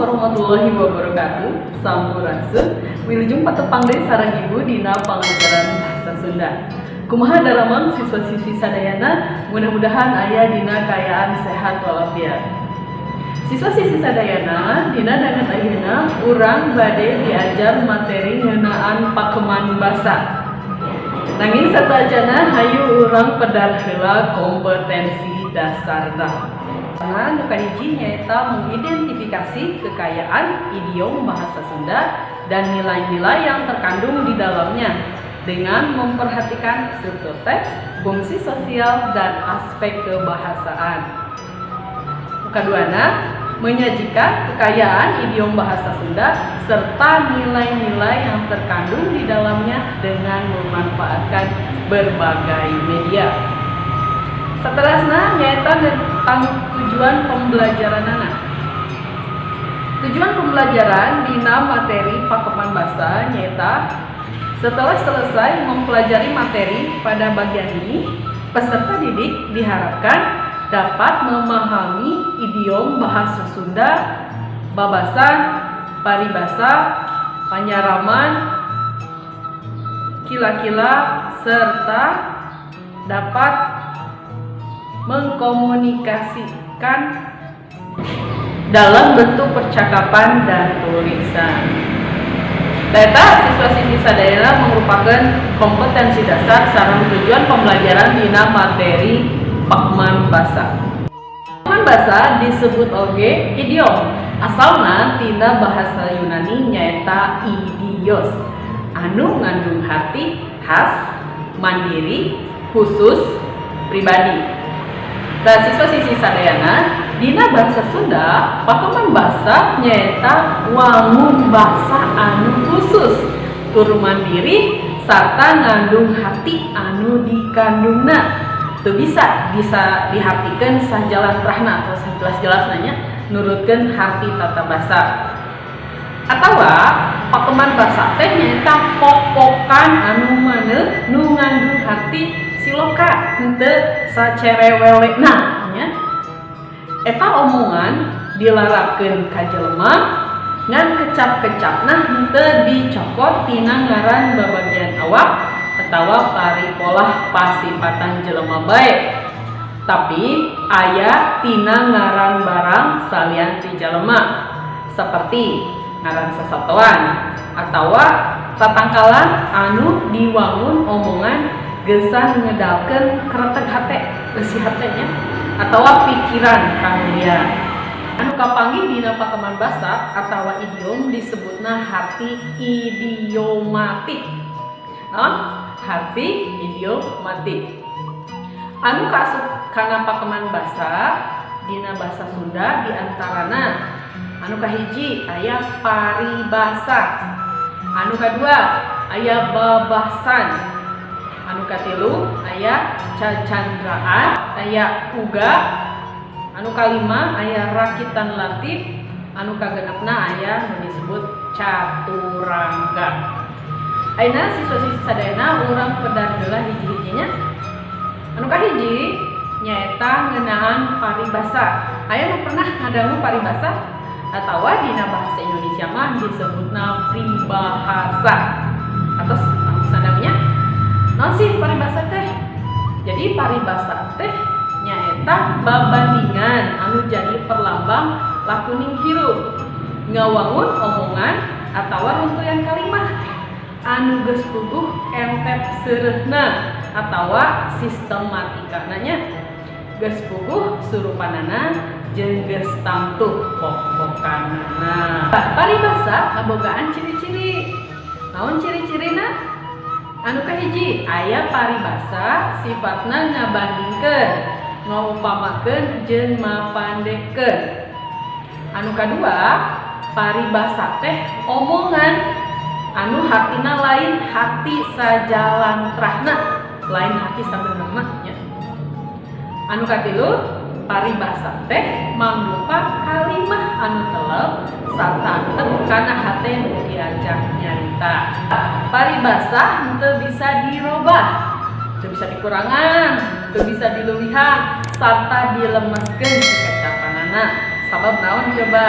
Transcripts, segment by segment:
Warahmatullahi wabarakatuh. Sampurasun. Wilujeng patepang deui sareng Ibu dina pangajaran bahasa Sunda. Kumaha daramang siswa-siswi sadayana? Mudah-mudahan aya dina kaayaan sehat walafiat. Siswa-siswi sadayana, dina danget ayeuna urang bade diajar materi ngeunaan pakeman basa. Nanging sateuacanna, hayu urang pedar heula kompetensi dasarna. Nu kahiji nyaeta mengidentifikasi kekayaan idiom bahasa Sunda dan nilai-nilai yang terkandung di dalamnya dengan memperhatikan struktur teks, fungsi sosial, dan aspek kebahasaan. Nu kaduana, menyajikan kekayaan idiom bahasa Sunda serta nilai-nilai yang terkandung di dalamnya dengan memanfaatkan berbagai media. Seterusnya nyaeta tentang tujuan pembelajaran anak. Tujuan pembelajaran dina materi pakeman basa nyaeta setelah selesai mempelajari materi pada bagian ini, peserta didik diharapkan dapat memahami idiom bahasa Sunda, babasan, paribasa, panyaraman, kila-kila, serta dapat mengkomunikasikan dalam bentuk percakapan dan tulisan. Data siswa-siswi sadayana merupakan kompetensi dasar sareng tujuan pembelajaran dina materi pakeman basa. Pakeman basa disebut oge idiom. Asalna tina bahasa Yunani, nyaeta idios, anu ngandung harti khas, mandiri, khusus, pribadi. Nah, siswa-siswi sadayana, dina bahasa Sunda, pakeman basa nyaeta wangun basa anu khusus, tur mandiri, sarta ngandung harti anu dikandungna. Teu bisa bisa dihartikeun sajalantrahna atau sajelas-jelasna nya, nurutkeun harti tata basa. Atawa pakeman basa teh nyaeta pok-pokan anu maneuh nu ngandung harti siloka, henteu sacerewelena nya. Eta omongan dilarapkeun ka jelema ngan kecap-kecapna henteu dicokot tina ngaran babagian awak atawa paripolah pasipatan jelema bae, tapi aya tina ngaran barang salian ti jelema, seperti ngaran sasatoan atawa tatangkalan anu diwangun omongan gesan ngedalkeun kretek hate, eusi hate nya, atawa pikiran kanu liar. Anu kapanggih dina pakeman basa atawa idiom disebutna harti idiomatik. Naon? Harti idiomatik. Anu kaasup kana pakeman basa dina bahasa Sunda diantarana anu kahiji aya paribasa, anu kadua aya babasan, anu katilu aya cacandraan, aya uga, anu kalima aya rakitan latif, anu kagenepna aya nu disebut caturangga. Ayeuna siswa-siswi sadayana, urang pedar heula hiji-hijinya. Anu kahiji nyaeta ngeunaan paribasa. Aya nu pernah ngadangu paribasa? Atawa dina bahasa Indonesia mah disebutna pribahasa. Atau sadamnya naon sih paribasa teh? Jadi paribasa teh nyaeta babandingan anu jadi perlambang lakuning hirup, ngawangun omongan atawa runtuyan kalimah anu geus puguh entep seureuhna atawa sistematikana nya, geus puguh surupanana jeung geus tangtuh pok-pokanana. Paribasa ngabogaan ciri-ciri. Naon ciri-cirina? Anu kahiji, aya paribasa sifatna ngabandingkeun, ngaupamakeun, jeung mapandekeun. Anu kadua, paribasa teh omongan anu hartina lain harti sajalantrahna, lain harti sabenerna nya. Anu katilu, paribasa teh mangrupa kalimah anu telep sarta antep kana hate nu diajak nyarita. Paribasa henteu bisa dirobah, teu bisa dikurangan, teu bisa dileuwihan, sarta dilemeskeun kekecapanana. Sabab naon coba?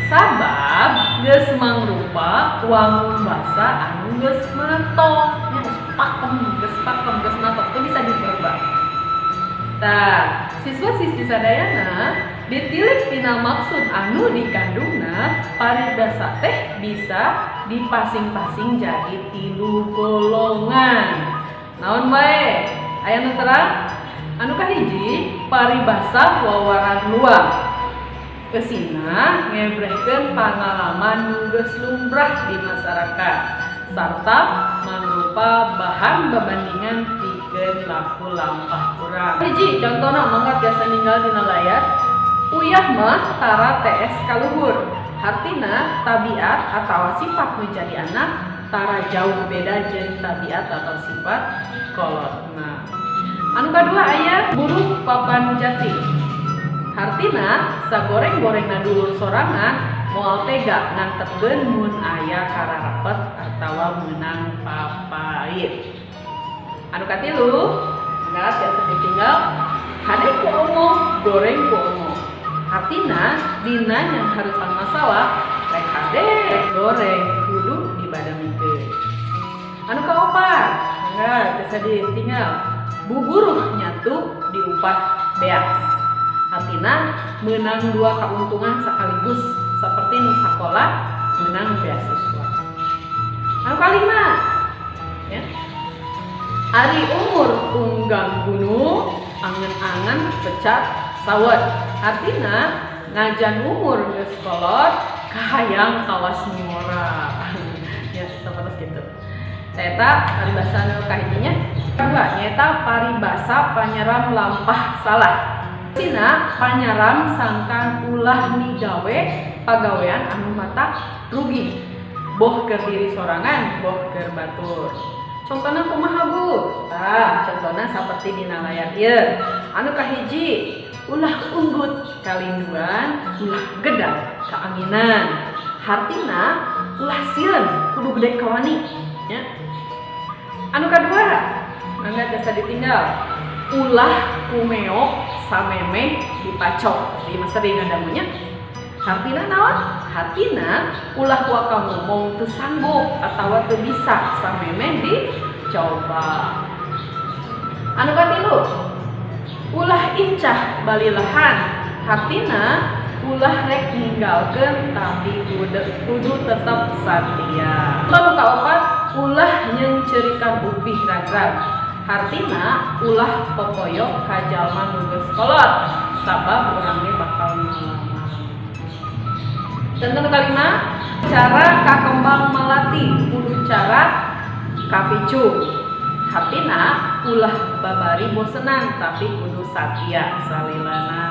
Sabab geus mangrupa wangun basa anu geus matok, nya geus pakem, geus pakem, geus matok teu bisa diperubah. Tah, siswa-siswi sadayana ditilik tina maksud anu dikandungna, paribasa teh bisa dipasing-pasing jadi 3 golongan. Naon wae? Aya nu terang? Anu kahiji, paribasa wawaran luang. Eusina ngebrehkeun pangalaman nu geus lumrah di masyarakat sarta mangrupa bahan babandingan pikeun laku lampah urang. Hiji contohna mangga biasa ninggal dina layar. Uyah mah tara TS kaluhur. Hartina tabiat atawa sifat menjadi anak tara jauh beda jeung tabiat atau sifat kolotna. Anu kadua aya buruh papan jati. Hartina sagoreng-gorengna dulur sorangan moal tega nantepkeun mun aya kararepet atawa meunang papait. Anu katilu, mangga tiasa ditinggal hade ku omong, goreng ku omong. Hartina dina nyanghareupan masalah rek hade rek goreng kudu dibadamikeun. Anu kaopat, mangga tiasa ditinggal buburuh nyatu diupah beas. Hartina menang 2 keuntungan sekaligus seperti nu sakola menang beasiswa. Anu kalima, ya. Ari umur tunggang gunung, angen-angen pecat sawet. Artina ngajan umur geus kolot kahayang kawas ngora. Ya, sapertos kitu. Eta paribasa nu kahijinya. Kedua, nyaeta paribasa panyaram lampah salah. Sina panyaram sangkan ulah migawe pagawean anu mata rugi. Boh keur diri sorangan, boh keur batur. Contohna kumaha Bu? Tah, contohna saperti dina layar ieu. Anu kahiji, ulah unggut kalinduan, ulah gedang kaanginan. Hartina ulah sieun kudu gede kawani, nya. Anu kadua, mangga jasa ditinggal. Ulah kumeok samemeh dipacok. Pasti mah sering ngadamunya. Hartina naon? Hartina ulah waka ngomong teu sanggup atawa teu bisa samemeh dicoba. Anu katilu, ulah incah balilahan. Hartina ulah rek ninggalkeun tapi kudu tetep satia. Anu kaopat, ulah nyeungceurikan upih ragrag. Hartina ulah popoyo ka jalma nu geus kolot sabab urang ge bakal ngalaman. Contoh kalima, cara kakembang malati kudu cara kapicung. Hartina ulah babari bosenan tapi kudu satia salilana.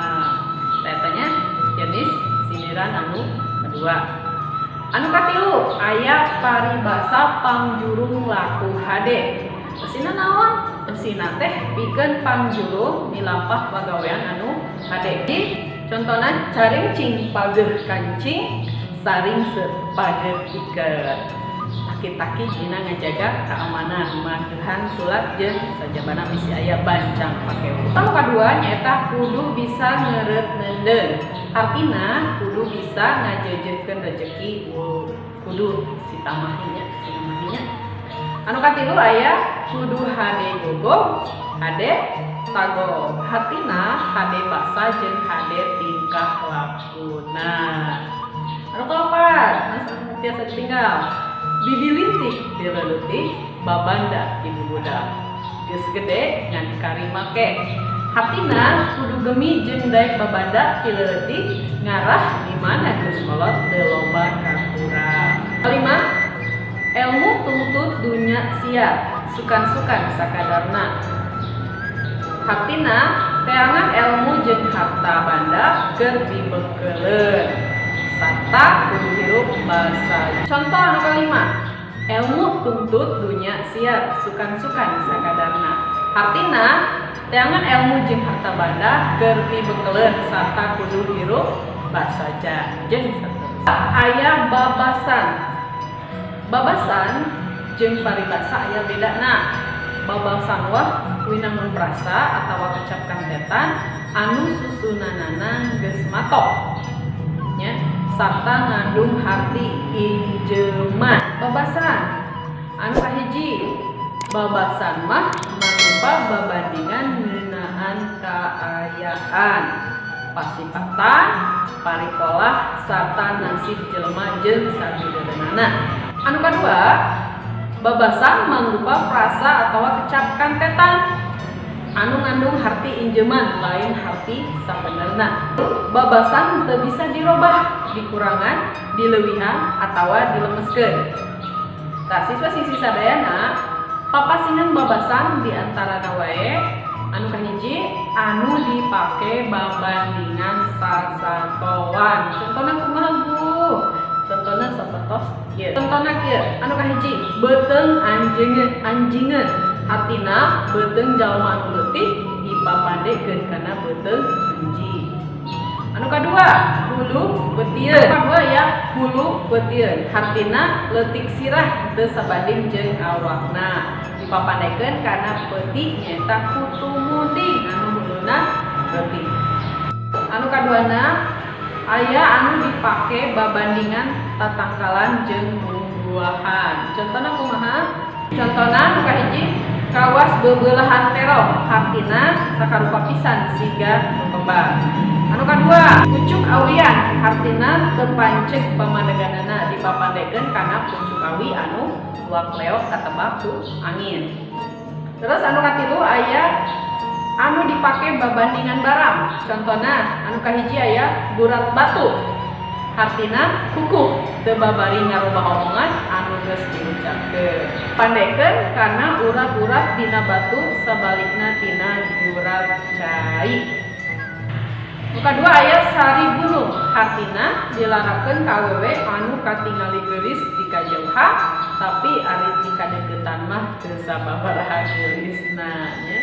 Tetanya jenis sindiran anu kedua. Anu katilu, aya paribasa pangjurung laku hade. Eusina naon? Eusina teh pikeun pangjurung milampah pagawean anu hade. Di contohna caringcing pageuh kancing, saringseut pageuh iket. Taki-taki dina ngajaga keamanan, mageuhan tulat jeung sajabana bisi aya bancang pakewo. Anu kadua nyaeta kudu bisa ngeureut neundeun. Hartina kudu bisa ngajeujeuhkeun rejeki, kudu sitamahinya, sitamahinya. Anu katilu aya kudu hade gogog, hade tagog. Hartina hade basa jeung hade tingkah lakuna. Anu kaopat, tiasa ditinggal. Bibi lintik dileutik, babanda ibu budak. Geus gede ngan kari make. Hartina kudu gemi jeung daek babanda tileutik ngarah di mana geus kolot teu loba kakurang. Kalima, ilmu tuntut dunya sia, sukan-sukan sakadarna. Hartina teangan ilmu jeung harta banda keur dibekeleun sarta kudu hirup basa. Contoh anu kalima, ilmu tuntut dunya sia, sukan-sukan sakadarna. Hartina teangan ilmu jeung harta banda keur dibekeleun sarta kudu hirup basaja jeung saterusna. Aya babasan. Babasan jeung paribasa aya bedana. Babasan wah winangun prasa atawa kecap kantetan anu susunanana geus matok. Nya, Sarta ngandung harti injeman. Babasan anu kahiji, babasan mah mangrupa babandingan ngeunaan kaayaan, pasipatan, paripolah, sarta nasib jelema jeung sabieureunana. Anu kadua, babasan mangrupa frasa atawa kecap kantetan anu ngandung harti injeman, lain harti sabenerna. Babasan teu bisa dirobah, dikurangan, dileuwihan, atawa dilemeskeun. Tah, siswa-siswi sadayana, papasingan babasan di antarana wae anu kahiji anu dipake babandingan sasatoan. Contohna kumaha, Bu? Contohna sapertos kieu. Contohna kieu, anu kahiji, beuteung anjingeun anjingeun. Artina beuteung jalma anu leutik dipapandekeun kana beuteung anjing. Anu kadua, hulu peutieun. Anu kadua ya, hulu peutieun. Hartina leutik sirah teu sabanding jeung awakna. Dipapandekeun kana peuti nyaeta kutu munding anu huluna leutik. Anu kaduana aya anu dipake babandingan tatangkalan jeung buah-buahan. Contohna kumaha? Contohna nu kahiji, kawas bebeulahan terong, hartina sakarupa pisan siga nu kembang. Anu kadua, pucuk awian, hartina teu panceg pamadeganana, dipapandekeun kana pucuk awi anu luak-leok katebak ku angin. Terus anu katilu aya anu dipake babandingan barang. Contohna anu kahiji aya gurat batu. Hartina kukuh teu babari ngarubah omongan anu geus diucapkeun. Pandekeun kana urat-urat dina batu sabalikna tina gurat cai. Nu kadua aya sari gunung, hartina dilarapkeun ka awewe anu katingali geulis di kajauhan tapi ari di kadeukeutan mah teu sababaraha geulisna nya.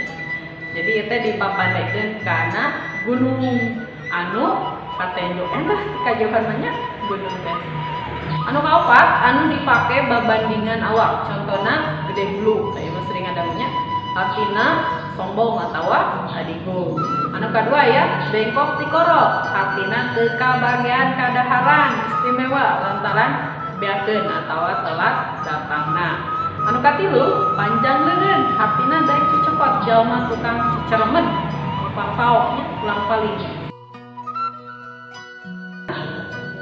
Jadi ieu teh dipapandekeun kana gunung anu katenjo endah di kajauhan mah nya gunung teh. Anu kaopat anu dipake babandingan awak, contohna gede hulu, ieu mah sering ngadangunya, artina sombong atawa adigung. Anu kadua ya bengkok tikoro, artina teu kabagean kadaharan istimewa lantaran beakeun atawa telat datangna. Anu katilu panjang leungeun, artina daek cecokot, jalma tukang ceceremen, papaok nya pulang paling.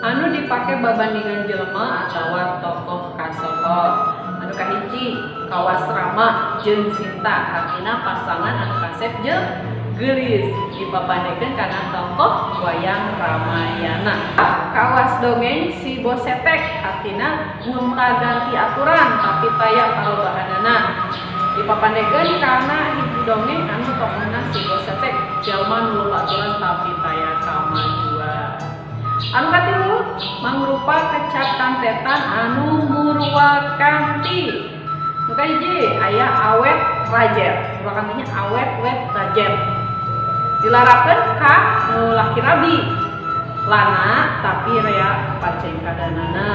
Anu dipake babandingan jelema atawa tokoh kasohor. Anu kahiji kawas Rama jeung Sinta, artina pasangan anu kasep jeung geulis, dipapandekeun kana tokoh wayang Ramayana. Kawas dongeng si Bosetek, artina gonta-ganti aturan tapi taya parobahanana. Dipapandekeun kana hiji dongeng anu tokohna si Bosetek, jalma nu loba aturan tapi taya kamajuan. Anu katilu mangrupa kecap kantetan anu murwakanti. Nu kahiji aya awet rajet, murwakantinya awet wet rajet. Dilarapkeun ka nu laki rabi lana tapi rea pacengkadanana.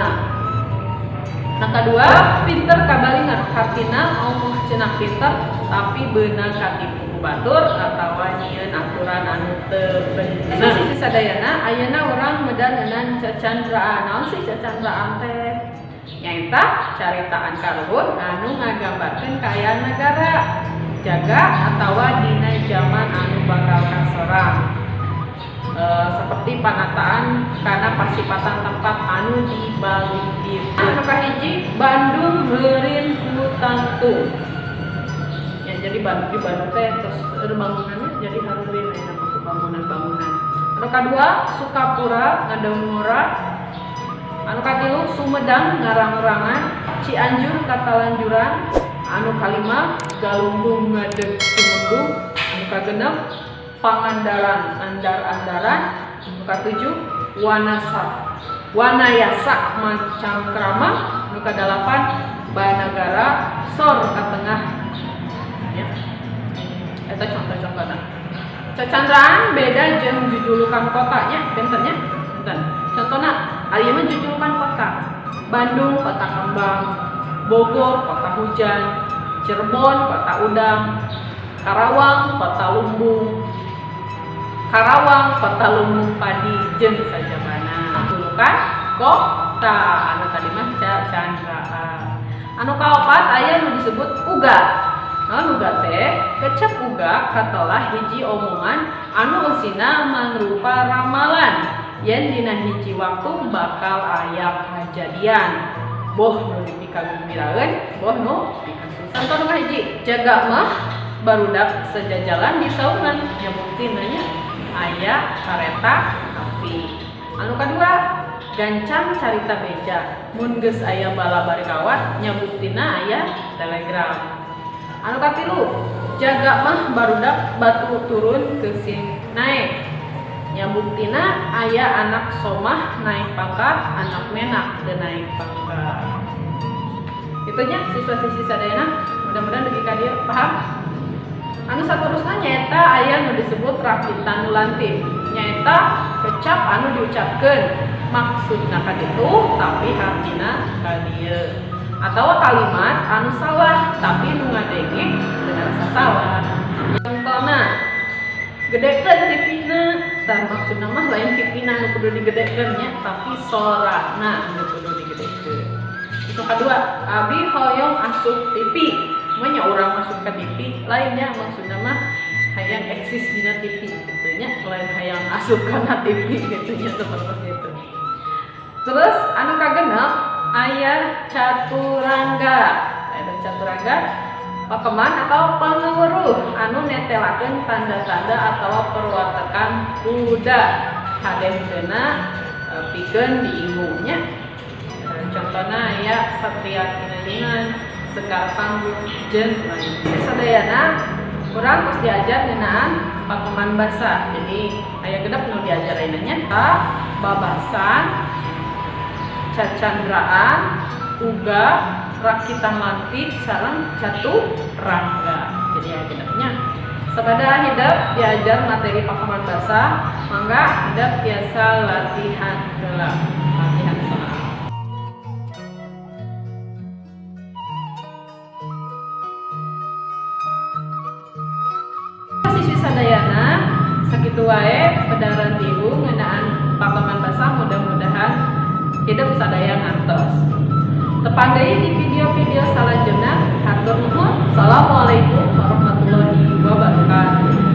Nah kedua, pinter kabalingan, hartina omong cenah pinter tapi beunang katipu ku batur atawa nyieun aturan anu teu bener. Sisi sadayana ayeuna urang medar ngeunaan cacandraan. Naon sih cacandraan teh? Nyaeta caritaan karuhun anu ngagambarkeun kaayaan nagara jaga atawa dina zaman anu bakal kasorang. Seperti panataan kana pasipatan tempat anu dibaligdirkeun. Anu kahiji Bandung heurin ku tangtu. Ya, jadi di Bandung teh terus bangunannya jadi heurin aya mah bangunan-bangunan. Anu kadua Sukapura ngadongora. Anu katilu Sumedang ngarang-rangan, Cianjur katalanjuran. Anu kalima Galunggung ngadeg tumenggung. Anu kagenep Pangandaran andar-andaran. Anu katujuh Wanasa Wanayasa Macangkrama. Anu kadalapan Banagara Sor katengah. Ya. Eta contoh-contohna. Cacandraan beda jeung jujulukan kotanya, bentennya. Benten. Contohna ari mah jujulukan kota. Bandung kota kembang, Bogor kota hujan, Cirebon kota udang, Karawang kota lumbung, Karawang kota lumbung padi jeung sajabana. bukan kota. Anu tadi mah cacandraan. Anu kaopat aya nu disebut uga. Naon uga teh? Kecap uga katelah hiji omongan anu eusina mangrupa ramalan yen dina hiji waktu bakal aya kajadian, boh nu dipikagumbiraeun, boh nu dikasusah. Contoh nu kahiji, jaga mah barudak sejajalan di saungan, nya buktina nya aya kareta api. Anu kadua, gancang carita beja mun geus aya bala bari kawat, nya buktina aya telegram. Anu katilu, jaga mah barudak batu turun keusim naek, nya buktina aya anak somah naik pangkat, anak menak teu naik pangkat. Kitu nya, siswa-siswi sadayana, mudah-mudahan dugi ka dieu paham. Anu saterusna nyaeta aya nu disebut rakitan lantip, nyaeta kecap anu diucapkeun maksudna ka ditu tapi hartina ka dieu, atau kalimat anu salah tapi nu ngadenge teu ngarasa salah. Contohna, gedekeun TV-na. Tah, maksudna mah lain TV-na nu kudu digedekeun nya, tapi sorana nu kudu digedekeun. Itu kedua, abi hoyong asup TV. Mah nya urang masuk ke TV lainnya, maksudna mah hayang eksis dina TV gitu nya, lain hayang asup kana TV gitu nya, seperti itu. Terus anu kagenep aya caturangga. Aya caturangga pakeman atau pangaweruh anu netelakeun tanda-tanda atau perwatakan kuda hade henteuna pikeun diingu nya. Contohna aya Satria Pinayungan, Sekar Panggung, jeung lain. Sadayana urang tos diajar ngeunaan pakeman basa. Jadi aya genep nu diajar ayeuna nya: babasan, cacandraan, uga, rakitan lantip, sareng caturangga. Jadi aya genepnya. Sabada hidep diajar materi pakeman basa, mangga hidep tiasa latihan heula, latihan soal. Siswi sadayana, sakitu wae pedaran ibu ngeunaan pakeman basa, mudah-mudahan hidep sadaya ngartos. Tepang deui di video-video salajengna. Hatur nuhun. Assalamualaikum warahmatullahi wabarakatuh.